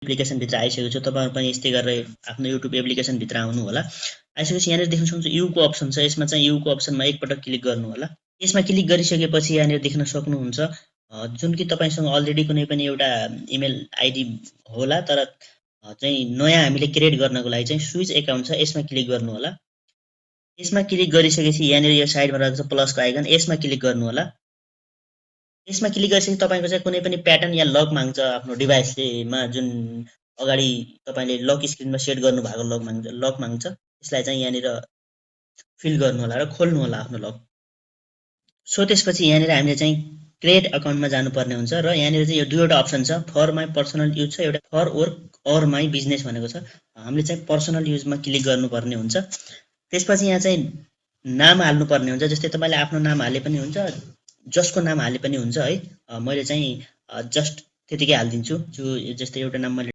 एप्लिकेसनभित्र आइसकेको छु। तपाईँहरू पनि यस्तै गरेर आफ्नो युट्युब एप्लिकेसनभित्र आउनु होला। आइसकेपछि यहाँनिर देख्न सक्नुहुन्छ युको अप्सन छ। यसमा चाहिँ युको अप्सनमा एकपटक क्लिक गर्नु होला। यसमा क्लिक गरिसकेपछि यहाँनिर देख्न सक्नुहुन्छ जुन कि तपाईँसँग अलरेडी कुनै पनि एउटा इमेल आइडी होला, तर चाहिँ नयाँ हामीले क्रिएट गर्नको लागि चाहिँ स्विच एकाउन्ट छ, यसमा क्लिक गर्नु होला। यसमा क्लिक गरिसकेपछि यहाँनिर यो साइडमा रहेको छ प्लसको आइकन, यसमा क्लिक गर्नु होला। यसमा क्लिक गरिसकेपछि तपाईँको चाहिँ कुनै पनि प्याटर्न या लक माग्छ आफ्नो डिभाइसलेमा, जुन अगाडि तपाईँले लक स्क्रिनमा सेट गर्नुभएको लक माग्छ। यसलाई चाहिँ यहाँनिर फिल गर्नु होला र खोल्नु होला आफ्नो लक। सो त्यसपछि यहाँनिर हामीले चाहिँ क्रिएट अकाउन्टमा जानुपर्ने हुन्छ र यहाँनिर चाहिँ यो दुईवटा अप्सन छ, फर माई पर्सनल युज छ, एउटा for work or my business भनेको छ। हामीले चाहिँ पर्सनल युजमा क्लिक गर्नुपर्ने हुन्छ। त्यसपछि यहाँ चाहिँ नाम हाल्नुपर्ने हुन्छ। जस्तै तपाईँले आफ्नो नाम हाले पनि हुन्छ, जसको नाम हाले पनि हुन्छ है। मैले चाहिँ जस्ट त्यतिकै हालिदिन्छु। जस्तै एउटा नाम मैले